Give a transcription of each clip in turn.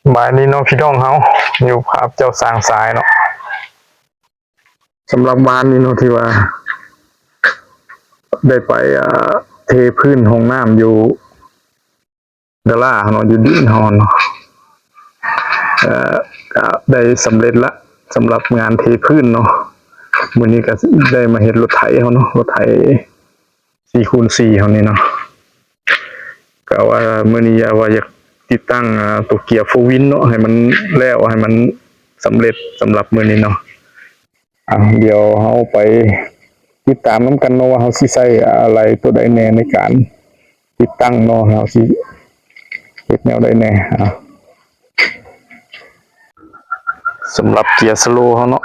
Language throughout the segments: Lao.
ສະບາຍດີເນາະພີ່ນ້ອງເຮົາ ຢູ່ກັບເຈົ້າຊ່າງຊາຍເນາະ. ສຳລັບວານນີ້ເນາະ ທີ່ວ່າໄດ້ໄປ ອ່າ ເທພື້ນຫ້ອງນ້ຳຢູ່ດາລາເນາະ ຢູ່ດິນເຮົາເນາະ ເອີ ກະໄດ້ສຳເລັດລະ ສຳລັບງານເທພື້ນເນາະ. ມື້ນີ້ກະໄດ້ມາເຮັດລົດໄຖເຮົາເນາະ ລົດໄຖສີ່ຄູນສີ່ເຮົານີ້ເນາະ. ກະວ່າມື້ນີ້ວ່າຢາກຕິດຕັ້ງ ອ່າ ໂຕເກຍໂຟວິນເນາະ ໃຫ້ມັນແລ້ວ ໃຫ້ມັນສຳເລັດ ສຳລັບມື້ນີ້ເນາະ. ອ່າ ດຽວເຮົາໄປຕິດຕາມນຳກັນເນາະ ວ່າເຮົາຊິໃຊ້ອາໄຫຼ່ໂຕໃດແດ່ໃນການຕິດຕັ້ງເນາະ ເຮົາຊິເຮັດແນວໃດແດ່. ອ່າ ສຳລັບເກຍສະໂລເຮົາເນາະ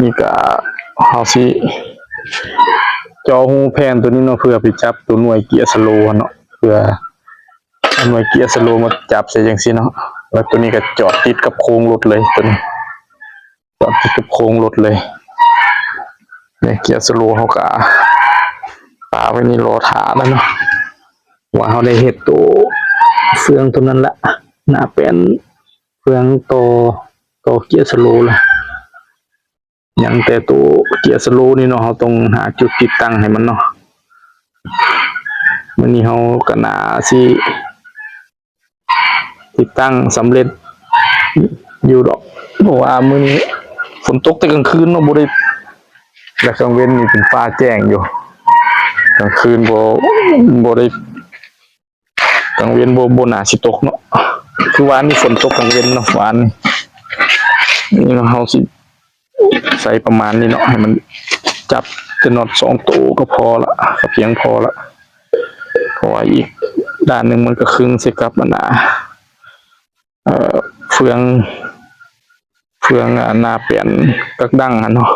ນີ້ກະເຮົາຊິເຈາະຮູແຜ່ນໂຕນີ້ເນາະ ເພື່ອໄປຈັບໂຕໜ່ວຍເກຍສະໂລເນາະ ເພື່ອເອົາໜ່ວຍເກຍສະໂລມາຈັບໃສ່ຈັ່ງຊີ້ເນາະ. ແລ້ວໂຕນີ້ກະຈອດຕິດກັບໂຄງລົດເລີຍ ໂຕນີ້ ຈອດຕິດກັບໂຄງລົດເລີຍ. ນີ້ເກຍສະໂລເຮົາກະປະໄວ້ນີ້ລໍຖ້າແລ້ວເນາະ ວ່າເຮົາໄດ້ເຮັດໂຕເຟືອງໂຕນັ້ນລະ ໜ້າແປ້ນເຟືອງຕໍ່ ຕໍ່ເກຍສະໂລລະ. ຍັງແຕ່ໂຕເກຍສະໂລນີ້ເນາະ ເຮົາຕ້ອງຫາຈຸດຕິດຕັ້ງໃຫ້ມັນເນາະ. ມື້ນີ້ເຮົາກະໜ້າຊິ ຕິດຕັ້ງສຳເລັດຢູ່ດອກ ເພາະວ່າມື້ນີ້ຝົນຕົກແຕ່ກາງຄືນເນາະ ບໍ່ໄດ້ ແລະກາງເວັນນີ້ເປັນຟ້າແຈ້ງຢູ່ ກາງຄືນບໍ່ ບໍ່ໄດ້ ກາງເວັນບໍ່ ບໍ່ໜ້າຊິຕົກເນາະ. ຄືວານນີ້ຝົນຕົກກາງເວັນເນາະ ວານນີ້ ນີ້ເນາະ ເຮົາຊິ ໃສ່ປະມານນີ້ເນາະ ໃຫ້ມັນຈັບແຕ່ນັອດສອງໂຕກະພໍລະ ກະພຽງພໍລະ ເພາະວ່າອີກດ້ານໜຶ່ງມັນກະຄຶງໃສ່ກັບອັນນ່າ ເອີ ເຟືອງ ເຟືອງ ອາ ໜ້າແປ້ນກັກດັງຫັ້ນເນາະ.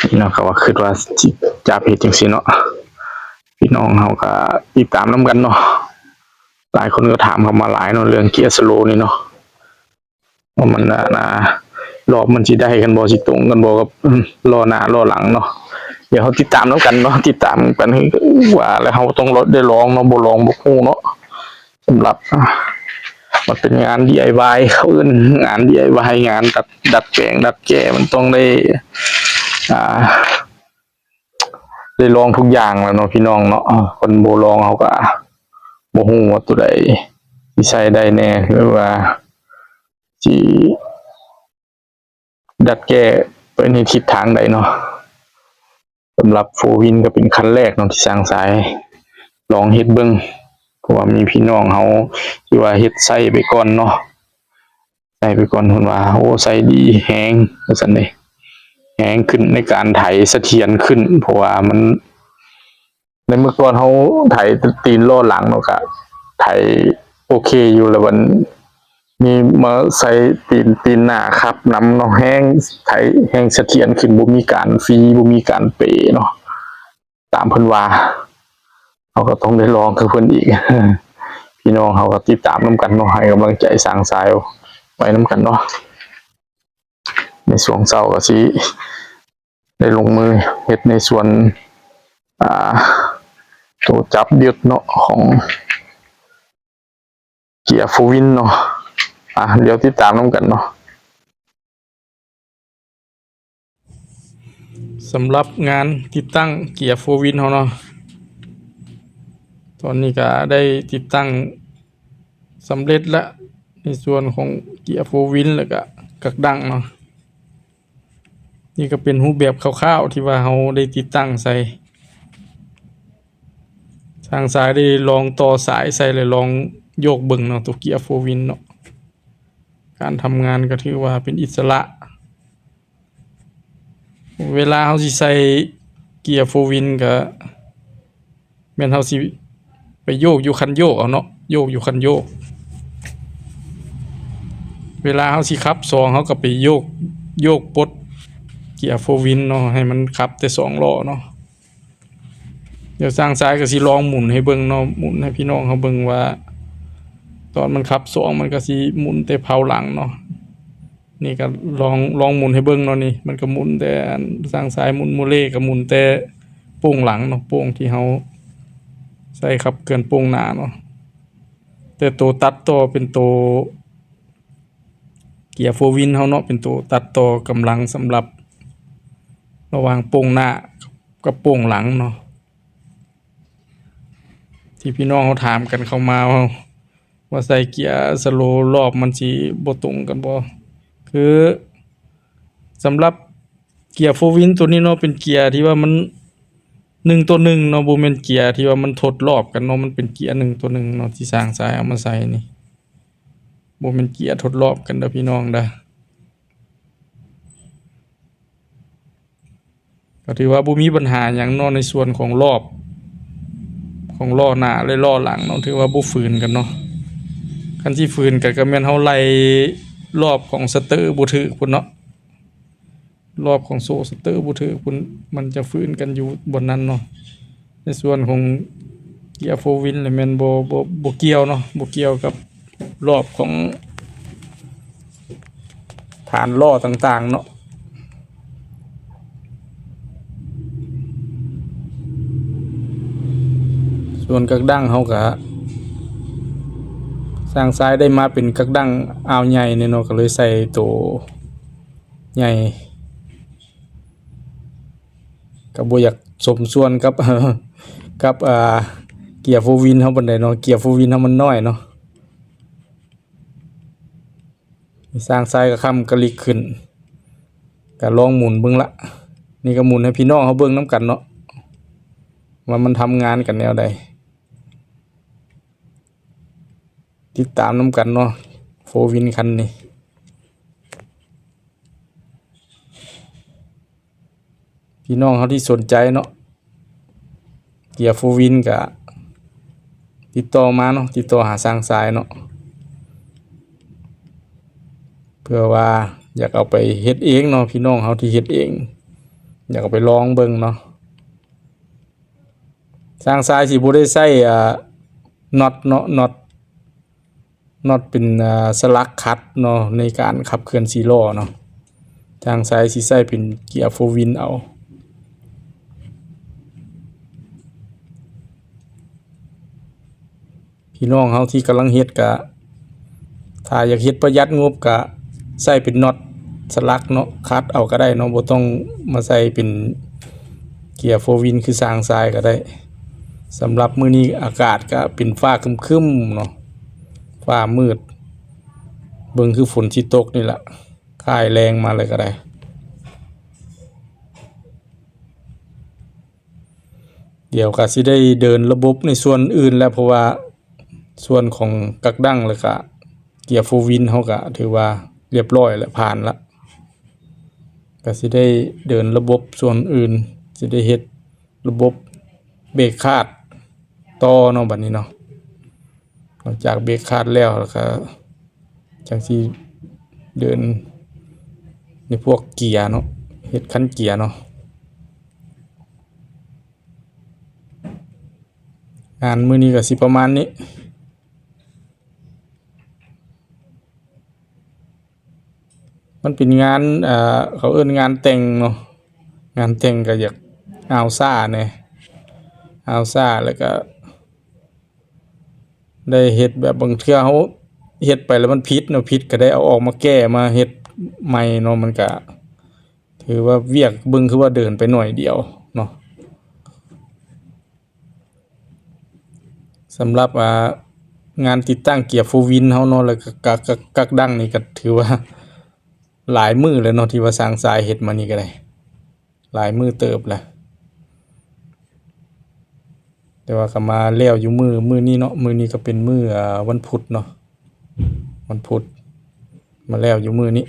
ພີ່ນ້ອງກະວ່າ ຄຶດວ່າຊິຈັບເຮັດຈັ່ງຊີ້ເນາະ ພີ່ນ້ອງເຮົາກະຕິດຕາມນຳກັນເນາະ. ຫຼາຍຄົນກະຖາມເຂົ້າມາຫຼາຍເນາະ ເລື່ອງເກຍສະໂລນີ້ເນາະ ວ່າມັນ ອາ ນາ ລອບມັນຊິໄດ້ກັນບໍ່ ຊິຕົງກັນບໍ່ກັບ ອືມ ລໍ້ໜ້າລໍ້ຫຼັງເນາະ. ດຽວເຮົາຕິດຕາມນຳກັນເນາະ ຕິດຕາມກັນ ວ່າແລ້ວເຮົາຕ້ອງໄດ້ລອງເນາະ ບໍ່ລອງບໍ່ຮູ້ເນາະ. ສຳລັບ ອາ ມັນເປັນງານດີໄອວາຍ ເຂົາເອີ້ນງານດີໄອວາຍ ງານດັດ ດັດແປງ ດັດແກ້ ມັນຕ້ອງໄດ້ ອາ ໄດ້ລອງທຸກຢ່າງແລ້ວເນາະ ພີ່ນ້ອງເນາະ. ຄົນບໍ່ລອງເຮົາກະບໍ່ຮູ້ວ່າໂຕໃດຊິໃຊ້ໄດ້ແດ່ ຫຼືວ່າຊິ ດັດແກ້ໄປໃນທິດທາງໃດເນາະ. ສຳລັບໂຟວິນກະເປັນຄັນແລກເນາະ ທີ່ຊ່າງຊາຍລອງເຮັດເບິ່ງ ເພາະວ່າມີພີ່ນ້ອງເຮົາທີ່ວ່າເຮັດໃຊ້ໄປກ່ອນເນາະ ໃຊ້ໄປກ່ອນ ເພິ່ນວ່າ ໂອ້ ໃຊ້ດີແຮງ ວ່າຊັ້ນເດ ແຮງຂຶ້ນໃນການໄຖ ສະຖຽນຂຶ້ນ ເພາະວ່າມັນ ໃນເມື່ອກ່ອນເຮົາໄຖຕີນລໍ້ຫຼັງເນາະ ກະໄຖໂອເຄຢູ່ ແລ້ວບັດນີ້ມາໃສ່ຕີນ ຕີນໜ້າຂັບນຳເນາະ ແຮງໄຖແຮງສະຖຽນຂຶ້ນ ບໍ່ມີການຟີ ບໍ່ມີການເປເນາະ ຕາມເພິ່ນວ່າ. ເຮົາກະຕ້ອງໄດ້ລອງຄືເພິ່ນອີກ ພີ່ນ້ອງເຮົາກະຕິດຕາມນຳກັນເນາະ ໃຫ້ກຳລັງໃຈຊ່າງຊາຍໄວ້ນຳກັນເນາະ. ໃນຊ່ວງເຊົ້າກະຊິ ໄດ້ລົງມືເຮັດໃນສ່ວນ ອ່າ ໂຕຈັບຍຶດເນາະ ຂອງເກຍໂຟວິນເນາະ. ອ່າ ດຽວຕິດຕາມນຳກັນເນາະ. ສຳລັບງານຕິດຕັ້ງເກຍໂຟວິນເຮົາເນາະ ຕອນນີ້ກະໄດ້ຕິດຕັ້ງສຳເລັດລະ ໃນສ່ວນຂອງເກຍໂຟວິນ ແລ້ວກະກັກດັງເນາະ. ນີ້ກະເປັນຮູບແບບຄ່າວໆ ທີ່ວ່າເຮົາໄດ້ຕິດຕັ້ງໃສ່ ທາງຊາຍໄດ້ລອງຕໍ່ສາຍໃສ່ ແລະ ລອງໂຍກເບິ່ງເນາະ ໂຕເກຍໂຟວິນເນາະ. ການທຳງານກະຖືວ່າເປັນອິດສະຫຼະ ເວລາເຮົາຊິໃສ່ເກຍໂຟວິນກະແມ່ນເຮົາຊິໄປໂຍກຢູ່ຄັນໂຍກເອົາເນາະ ໂຍກຢູ່ຄັນໂຍກ. ເວລາເຮົາຊິຂັບສອງ ເຮົາກະໄປໂຍກ ໂຍກປົດເກຍໂຟວິນເນາະ ໃຫ້ມັນຂັບແຕ່ສອງລໍ້ເນາະ. ດຽວຊ່າງຊາຍກະຊິລອງໝູນໃຫ້ເບິ່ງເນາະ ໝູນໃຫ້ພີ່ນ້ອງເຮົາເບິ່ງວ່າ ຕອນມັນຂັບສອງ ມັນກະຊິໝູນແຕ່ເພົາຫຼັງເນາະ. ນີ້ກະລອງ ລອງໝູນໃຫ້ເບິ່ງເນາະ. ນີ້ມັນກະໝູນແຕ່ ຊ່າງຊາຍໝູນໂມເລກະໝູນແຕ່ໂປ້ງຫຼັງເນາະ ໂປ້ງທີ່ເຮົາໃຊ້ຂັບເຄື່ອນໂປ້ງໜ້າເນາະ. ແຕ່ໂຕຕັດຕໍ່ເປັນໂຕເກຍໂຟວິນເຮົາເນາະ ເປັນໂຕຕັດຕໍ່ກຳລັງສຳລັບລະຫວ່າງໂປ່ງໜ້າກັບໂປ່ງຫຼັງເນາະ ທີ່ພີ່ນ້ອງເຮົາຖາມກັນເຂົ້າມາວ່າ ວ່າໃສ່ເກຍສະໂລລອບມັນຊິບໍ່ຕົງກັນບໍ່? ຄືສຳລັບເກຍໂຟວິນໂຕນີ້ເນາະ ເປັນເກຍທີ່ວ່າມັນໜຶ່ງຕໍ່ໜຶ່ງເນາະ ບໍ່ແມ່ນເກຍທີ່ວ່າມັນທົດລອບກັນເນາະ ມັນເປັນເກຍໜຶ່ງຕໍ່ໜຶ່ງເນາະ ທີ່ຊ່າງຊາຍເອົາມາໃສ່ນີ້ ບໍ່ແມ່ນເກຍທົດລອບກັນເດີພີ່ນ້ອງເດີ. ກໍຖືວ່າບໍ່ມີບັນຫາຫຍັງເນາະ ໃນສ່ວນຂອງລອບ ຂອງລໍ້ໜ້າ ແລະ ລໍ້ຫຼັງເນາະ ຖືວ່າບໍ່ຝືນກັນເນາະ. ຄັນຊິຝືນກັນກໍແມ່ນເຮົາໄລ່ລອບຂອງສະເຕີບໍ່ຖືກພຸ້ນເນາະ ລອບຂອງໂສ້ສະເຕີບໍ່ຖືກພຸ້ນ ມັນຈະຝືນກັນຢູ່ບ່ອນນັ້ນເນາະ. ໃນສ່ວນຂອງເກຍໂຟວິນລະແມ່ນບໍ່ ບໍ່ ບໍ່ກ່ຽວເນາະ ບໍ່ກ່ຽວກັບລອບຂອງຖານລໍ້ຕ່າງໆເນາະ. ສ່ວນກັກດັງເຮົາກະ ຊ່າງຊາຍໄດ້ມາເປັນກັກດັງອ່າວໃຫຍ່ນີ້ເນາະ ກະເລີຍໃສ່ໂຕໃຫຍ່ ກະບໍ່ຢາກສົມສ່ວນກັບ ກັບ ອ່າ ເກຍໂຟວິນເຮົາປານໃດເນາະ ເກຍໂຟວິນເຮົາມັນນ້ອຍເນາະ. ຊ່າງຊາຍກະຄ້ຳກະລິກຂຶ້ນ ກະລອງໝູນເບິ່ງລະ ນີ້ກະໝູນໃຫ້ພີ່ນ້ອງເຮົາເບິ່ງນຳກັນເນາະ ວ່າມັນທຳງານກັນແນວໃດ ຕິດຕາມນຳກັນເນາະ ໂຟວິນຄັນນີ້. ພີ່ນ້ອງເຮົາທີ່ສົນໃຈເນາະ ເກຍໂຟວິນກະຕິດຕໍ່ມາເນາະ ຕິດຕໍ່ຫາຊ່າງຊາຍເນາະ ເພື່ອວ່າຢາກເອົາໄປເຮັດເອງເນາະ ພີ່ນ້ອງເຮົາທີ່ເຮັດເອງ ຢາກເອົາໄປລອງເບິ່ງເນາະ. ຊ່າງຊາຍຊິບໍ່ໄດ້ໃຊ້ ອ່າ ນັອດເນາະ ນັອດ ນັອດເປັນ ອ່າ ສະຫຼັກຂັດເນາະ ໃນການຂັບເຄື່ອນສີ່ລໍ້ເນາະ ຊ່າງຊາຍຊິໃຊ້ເປັນເກຍໂຟວິນເອົາ. ພີ່ນ້ອງເຮົາທີ່ກຳລັງເຮັດກະ ຖ້າຢາກເຮັດປະຢັດງົບກະໃຊ້ເປັນນັອດສະຫຼັກເນາະ ຂັດເອົາກະໄດ້ເນາະ ບໍ່ຕ້ອງມາໃສ່ເປັນເກຍໂຟວິນຄືຊ່າງຊາຍກະໄດ້. ສຳລັບມື້ນີ້ອາກາດກະເປັນຟ້າຄຶ້ມໆເນາະ ຟ້າມືດ ເບິ່ງຄືຝົນຊິຕົກນີ້ລະ ຄ້າຍແລງມາແລ້ວກະໄດ້. ດຽວກະຊິໄດ້ເດີນລະບົບໃນສ່ວນອື່ນແລ້ວ ເພາະວ່າສ່ວນຂອງກັກດັງ ແລ້ວກະເກຍໂຟວິນເຮົາກະຖືວ່າລຽບຮ້ອຍແລ້ວ ຜ່ານລະ ກະຊິໄດ້ເດີນລະບົບສ່ວນອື່ນ ຊິໄດ້ເຮັດລະບົບເບຣກຄາດຕໍ່ເນາະ ບາດນີ້ເນາະ. ຫຼັງຈາກເບຣກຄາດແລ້ວ ແລ້ວກະຈັ່ງຊິເດີນໃນພວກເກຍເນາະ ເຮັດຄັນເກຍເນາະ. ງານມື້ນີ້ກະຊິປະມານນີ້ ມັນເປັນງານ ເອີ ເຂົາເອີ້ນງານແຕ່ງເນາະ ງານແຕ່ງກະຢາກອາວຊ້າແດ່ ອາວຊ້າ ແລ້ວກະ ໄດ້ເຮັດແບບບາງເທື່ອເຮົາເຮັດໄປແລ້ວມັນຜິດເນາະ ຜິດກະໄດ້ເອົາອອກມາແກ້ ມາເຮັດໃໝ່ເນາະ ມັນກະຖືວ່າວຽກເບິ່ງຄືວ່າເດີນໄປໜ້ອຍດຽວເນາະ. ສຳລັບ ອ່າ ງານຕິດຕັ້ງເກຍໂຟວິນເຮົາເນາະ ແລ້ວກະ ກະ ກະ ກັກດັງນີ້ກະຖືວ່າຫຼາຍມື້ແລ້ວເນາະ ທີ່ວ່າຊ່າງຊາຍເຮັດມານີ້ກະໄດ້ ຫຼາຍມື້ເຕີບແລ້ວ ແຕ່ວ່າກະມາແລ້ວຢູ່ມື້ ມື້ນີ້ເນາະ ມື້ນີ້ກະເປັນມື້ ອ່າ ວັນພຸດເນາະ ວັນພຸດ ມາແລ້ວຢູ່ມື້ນີ້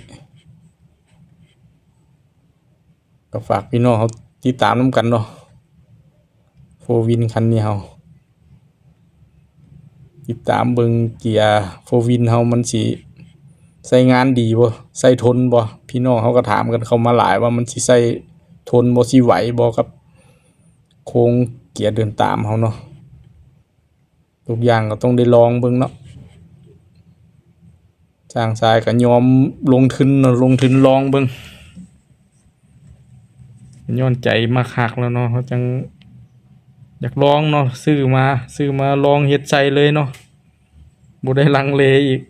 ກະຝາກພີ່ນ້ອງເຮົາຕິດຕາມນຳກັນເນາະ ໂຟວິນຄັນນີ້ເຮົາ ຕິດຕາມເບິ່ງເກຍໂຟວິນເຮົາມັນຊິໃຊ້ງານດີບໍ່ ໃຊ້ທົນບໍ່ ພີ່ນ້ອງເຮົາກະຖາມກັນເຂົ້າມາຫຼາຍວ່າມັນຊິໃຊ້ທົນບໍ່ ຊິໄຫວບໍ່ກັບໂຄງເກຍເດີນຕາມເຮົາເນາະ. ທຸກຢ່າງກະຕ້ອງໄດ້ລອງເບິ່ງເນາະ ຊ່າງຊາຍກະຍອມລົງທຶນເນາະ ລົງທຶນລອງເບິ່ງ ຍ້ອນໃຈມັກຮັກແລ້ວເນາະ ເຮົາຈັ່ງຢາກລອງເນາະ ຊື້ມາ ຊື້ມາລອງເຮັດໃສ່ເລີຍເນາະ. ບໍ່ໄດ້ລັງເລອີກ.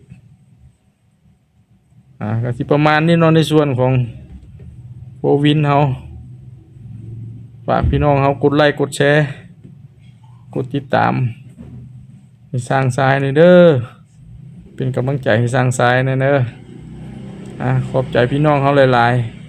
ອ່າ ກໍຊິປະມານນີ້ເນາະ ໃນສ່ວນຂອງໂກວິນເຮົາ. ຝາກພີ່ນ້ອງເຮົາກົດໄລກ໌ ກົດແຊ ກົດຕິດຕາມໃຫ້ຊ່າງຊາຍແດ່ເດີ, ເປັນກຳລັງໃຈໃຫ້ຊ່າງຊາຍແດ່ເດີ. ອ່າ ຂອບໃຈພີ່ນ້ອງເຮົາຫຼາຍໆ.